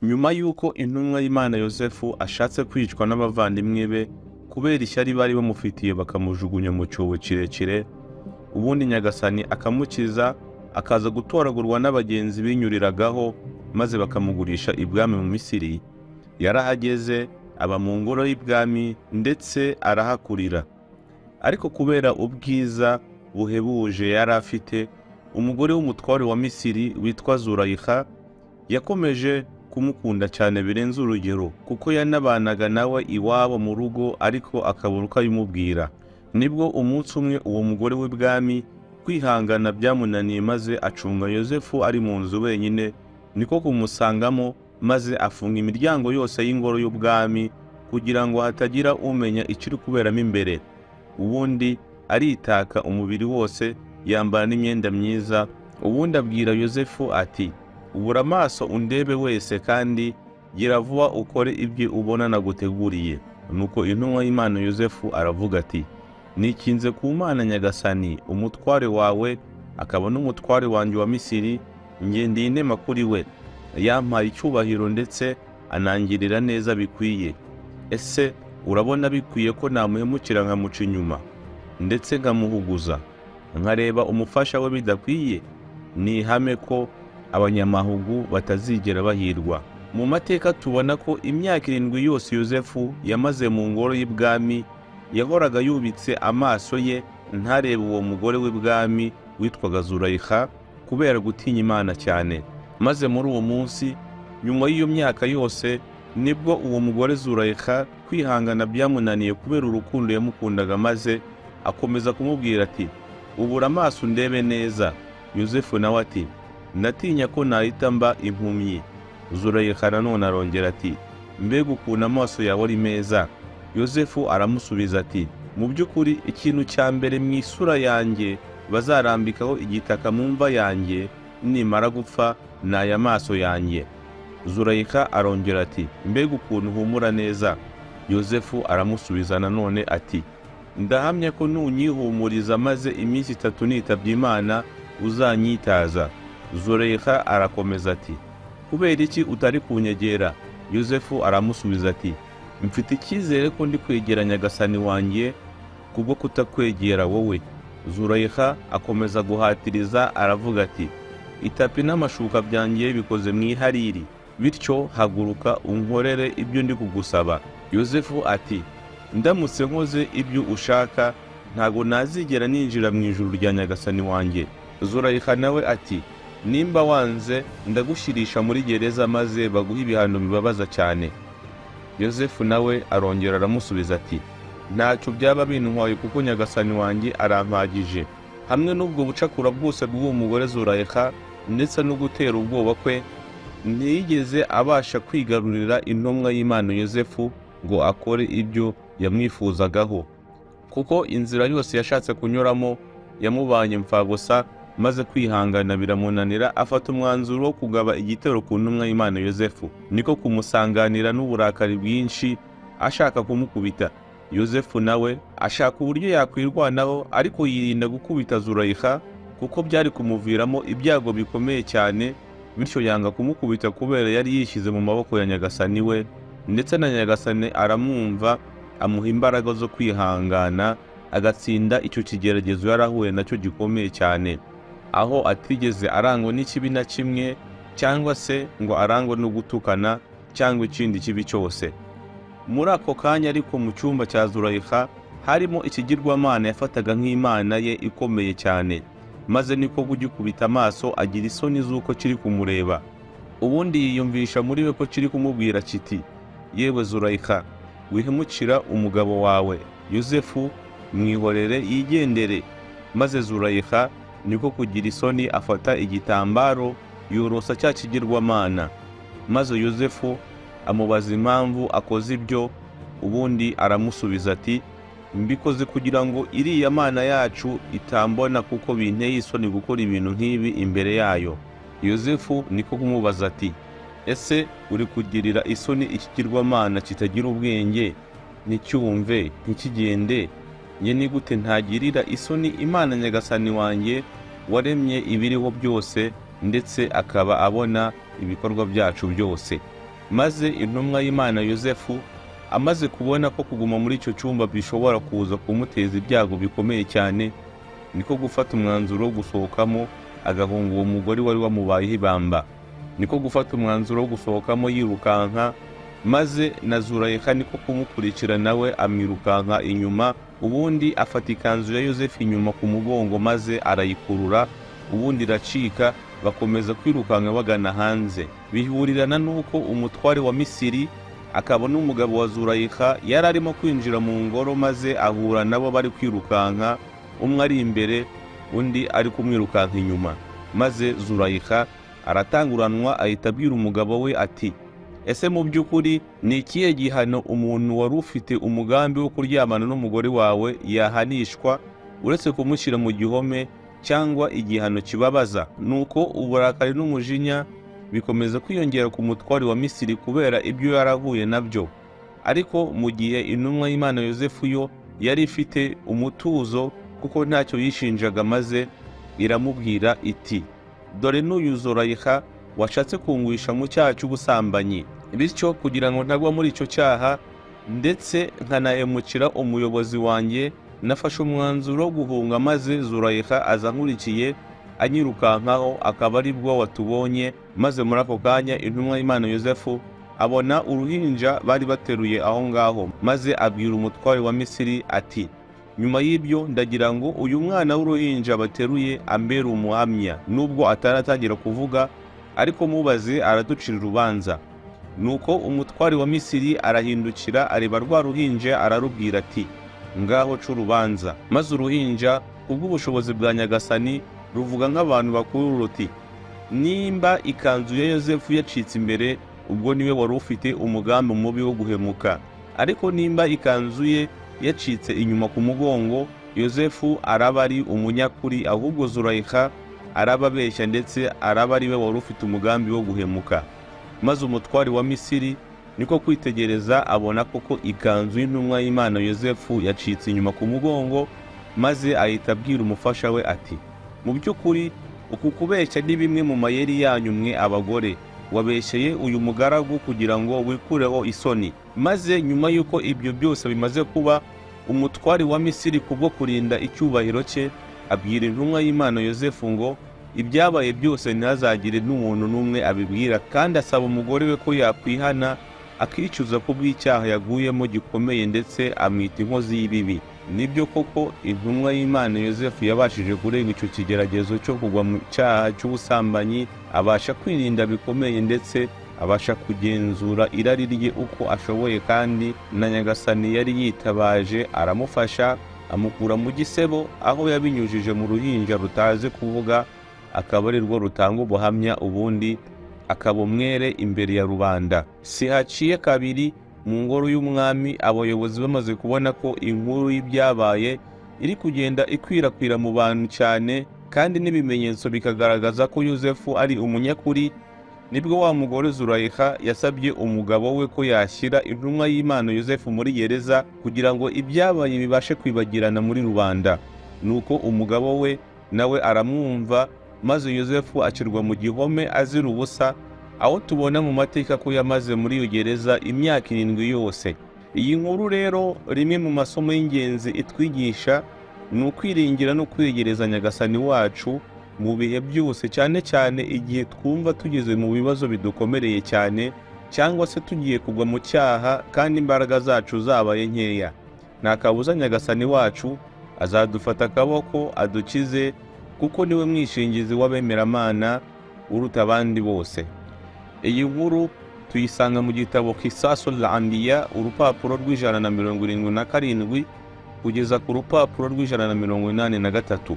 Nyuma y'uko intumwa y'Imana Yosefu ashatse kwicwa n'abavandimwe be kubera ishyari bari bamufitiye, bakamujugunya mu cyobo kirekire, ubundi Nyagasani akamukiza, akaza gutoragurwa n'abagenzi binyuriragaho maze bakamugurisha ibwami mu Misiri, yarahageze aba mu ngoro y'ibwami ndetse arahakurira. Ariko kubera ubwiza buhebuje yari afite, umugore w'umutware wa Misiri witwa Zurayiha yakomeje kumukunda cyane birenze urugero, kuko yanabanaga nawe iwabo mu rugo ariko akabura uko abimubwira. Nibwo umunsi umwe uwo mugore w'ibwami kwihangana byamunaniye, maze acunga Yosefu ari mu nzu wenyine, niko kumusangamo maze afunga imiryango yose y'ingoro y'ubwami kugira ngo hatagira umenya ikiri kuberamo imbere. Ubundi aritaka umubiri wose, yambara n'imyenda myiza, ubundi abwira Yosefu ati: "Ubura amaso undebe wese, kandi gira vuba ukore ibyo ubona naguteguriye." Nuko intumwa y'Imana Yosefu aravuga ati: "Nikinze ku Mana Nyagasani, umutware wawe akaba n'umutware wanjye wa Misiri. Ngendeye inema kuri we, yampaye icyubahiro ndetse anangirira neza bikwiye. Ese urabona bikwiye ko namuhemukira nkamuca inyuma ndetse nkamuhuguza, nkareba umufasha we bidakwiye? Ni ihame ko abanyamahugu batazigera bahirwa." Mu mateka tubona ko imyaka 7 yose Yosefu yamaze mu ngoro y'ibwami yahoraga yubitse amaso ye ntarebe uwo mugore w'ibwami witwaga Zurayiha, kubera gutinya Imana cyane. Maze muri uwo munsi, nyuma y'iyo myaka yose, nibwo uwo mugore Zurayiha kwihangana byamunaniye kubera urukundo yamukundaga, maze akomeza kumubwira ati: "Ubura amaso undebe neza." Yosefu nawe ati: "Ndatinya ko nahita mba impumyi." Zurayiha nanone arongera ati: "Mbega ukuntu amaso yawe ari meza!" Yosefu aramusubiza ati: "Mu by'ukuri ikintu cya mbere mu isura yanjye bazarambikaho igitaka mu mva yanjye nimara gupfa ni aya maso yanjye." Zurayika arongera ati: "Mbega ukuntu uhumura neza!" Yosefu aramusubiza nanone ati: "Ndahamya ko nunyihumuriza maze iminsi 3 nitabye Imana uzanyitaza." Zurayika arakomeza ati: "Kubera iki utari kunyegera?" Yosefu aramusubiza ati: "Mfite icyizere ko ndi kwegera Nyagasani wanjye kubwo kutakwegera wowe." Zurayika akomeza guhatiriza, aravuga ati: "Itapi n'amashuka byanjye bikoze mu ihariri, bityo haguruka unkorere ibyo ndi kugusaba." Yosefu ati: "Ndamutse nkoze ibyo ushaka ntago nazigera ninjira mu ijuru rya Nyagasani wanjye." Zurayika nawe ati: "Nimba wanze ndagushyirisha muri gereza maze baguhe ibihano bibabaza cyane." Yosefu nawe arongera aramusubiza ati: "Ntacyo byaba bintwaye kuko Nyagasani wanjye arampagije." Hamwe n'ubwo bucakura bwose bw'uwo mugore Zurayika ndetse no gutera ubwoba kwe, ntiyigeze abasha kwigarurira intumwa y'Imana Yosefu ngo akore ibyo yamwifuzagaho, kuko inzira yose yashatse kunyuramo yamubanye mfabusa, maze kwihangana biramunanira, afata umwanzuro wo kugaba igitero ku ntumwa y'Imana Yosefu, niko kumusanganira n'uburakari bwinshi ashaka kumukubita. Yosefu nawe ashaka uburyo yakwirwanaho, ariko yirinda gukubita Zurayiha kuko byari kumuviramo ibyago bikomeye cyane. Bityo yanga kumukubita kubera yari yishyize mu maboko ya Nyagasani we, ndetse na Nyagasani aramwumva, amuha imbaraga zo kwihangana, agatsinda icyo kigeragezo yari ahuye nacyo gikomeye cyane, aho atigeze arangwa n'ikibi na kimwe cyangwa se ngo arangwe no gutukana cyangwa ikindi kibi cyose. Muri ako kanya ariko, mu cyumba cya Zurayika harimo ikigirwamana yafataga nk'imana ye ikomeye cyane, maze niko kugikubita amaso agira isoni z'uko kiri kumureba. Ubundi yiyumvisha muri we ko kiri kumubwira kiti: "Yewe Zurayika, wihemukira umugabo wawe Yosefu, mwihorere yigendere." Maze Zurayika niko kugira isoni, afata igitambaro yorosa cya kigirwamana. Maze Yosefu amubaza impamvu akoze ibyo, ubundi aramusubiza ati: "Mbikoze kugira ngo iriya mana yacu itambona, kuko binteye isoni gukora ibintu nk'ibi imbere yayo." Yosefu niko kumubaza ati: "Ese uri kugirira isoni ikigirwamana kitagira ubwenge, nticyumve, ntikigende? Njye ni gute ntagirira isoni Imana Nyagasani wanjye waremye ibiriho byose, ndetse akaba abona ibikorwa byacu byose?" Maze intumwa y'Imana Yosefu amaze kubona ko kuguma muri icyo cyumba bishobora kuza kumuteza ibyago bikomeye cyane, niko gufata umwanzuro wo gusohokamo agahunga uwo mugore wari wamubayeho ibamba. Niko gufata umwanzuro wo gusohokamo yirukanka, maze na Zurayika niko kumukurikira, nawe amwirukanka inyuma. Ubundi afata ikanzu ya Yosefu inyuma ku mugongo, maze arayikurura, ubundi iracika. Bakomeza kwirukanka bagana hanze. Bihurirana n'uko umutware wa Misiri akaba n'umugabo wa Zurayika yari arimo kwinjira mu ngoro, maze ahura nabo bari kwirukanka, umwe ari imbere undi ari kumwirukanka inyuma. Maze Zurayika aratanguranwa, ahita abwira umugabo we ati: "Ese mu by'ukuri ni ikihe gihano umuntu wari ufite umugambi wo kuryamana n'umugore wawe yahanishwa, uretse kumushyira mu gihome cyangwa igihano kibabaza?" Nuko uburakari n'umujinya bikomeza kwiyongera ku mutware wa Misiri kubera ibyo yarahuye nabyo. Ariko mu gihe intumwa y'Imana Yosefu yo yari ifite umutuzo kuko ntacyo yishinjaga, maze iramubwira iti: "Dore n'uyu Zurayika washatse kungwisha mu cyaha cy'ubusambanyi. Bityo kugira ngo ntagwa muri icyo cyaha ndetse nkanahemukira umuyobozi wanjye, nafashe umwanzuro wo guhunga, maze Zurayika aza ankurikiye anyirukankaho, akaba ari bwo watubonye." Maze muri ako kanya intumwa y'Imana Yosefu abona uruhinja bari bateruye aho ngaho, maze abwira umutware wa Misiri ati: "Nyuma y'ibyo ndagira ngo uyu mwana w'uruhinja bateruye ambere umuhamya. Nubwo ataratangira kuvuga, ariko mubaze araducira urubanza." Nuko umutware wa Misiri arahindukira, areba rwa ruhinja, ararubwira ati: "Ngaho ca urubanza." Maze uruhinja, kubw'ubushobozi bwa Nyagasani, ruvuga nk'abantu bakuru ruti: "Nimba ikanzu ya Yosefu yacitse imbere, ubwo niwe wari ufite umugambi mubi wo guhemuka. Ariko nimba ikanzu ye yacitse inyuma ku mugongo, Yosefu araba ari umunyakuri, ahubwo Zurayika araba abeshya, ndetse araba ari we wari ufite umugambi wo guhemuka." Maze umutware wa Misiri niko kwitegereza, abona koko ikanzu y'intumwa y'Imana Yosefu yacitse inyuma ku mugongo, maze ahita abwira umufasha we ati: "Mu by'ukuri uku kubeshya ni bimwe mu mayeri yanyu mwe abagore. Wabeshyeye uyu mugaragu kugira ngo wikureho isoni." Maze nyuma y'uko ibyo byose bimaze kuba, umutware wa Misiri, kubwo kurinda icyubahiro cye, abwira intumwa y'Imana Yosefu ngo ibyabaye byose ntihazagire n'umuntu n'umwe abibwira, kandi asaba umugore we ko yakwihana akicuza ku bw'icyaha yaguyemo gikomeye, ndetse amwita inkozi y'ibibi. Nibyo koko, intumwa y'Imana Yosefu yabashije kurenga icyo kigeragezo cyo kugwa mu cyaha cy'ubusambanyi, abasha kwirinda bikomeye, ndetse abasha kugenzura irari rye uko ashoboye, kandi na Nyagasani yari yitabaje aramufasha, amukura mu gisebo, aho yabinyujije mu ruhinja rutazi kuvuga, akaba ari rwo rutanga ubuhamya, ubundi akaba umwere imbere ya rubanda. Si haciye kabiri, mu ngoro y'umwami, abayobozi bamaze kubona ko inkuru y'ibyabaye iri kugenda ikwirakwira mu bantu cyane, kandi n'ibimenyetso bikagaragaza ko Yosefu ari umunyakuri, nibwo wa mugore Zurayika yasabye umugabo we ko yashyira intumwa y'Imana Yosefu muri gereza kugira ngo ibyabaye bibashe kwibagirana muri rubanda. Nuko umugabo we nawe aramwumva, maze Yosefu ashyirwa mu gihome azira ubusa, aho tubona mu mateka ko yamaze muri iyo gereza imyaka 7 yose. Iyi nkuru rero, rimwe mu masomo y'ingenzi itwigisha ni ukwiringira no kwegereza Nyagasani wacu mu bihe byose, cyane cyane igihe twumva tugeze mu bibazo bidukomereye cyane, cyangwa se tugiye kugwa mu cyaha kandi imbaraga zacu zabaye nkeya. Nta kabuza Nyagasani wacu azadufata akaboko adukize, kuko niwe mwishingizi w'abemeramana uruta abandi bose. Iyi nkuru tuyisanga mu gitabo Kisasul Anbiya, urupapuro rw'177 kugeza ku rupapuro rw'183.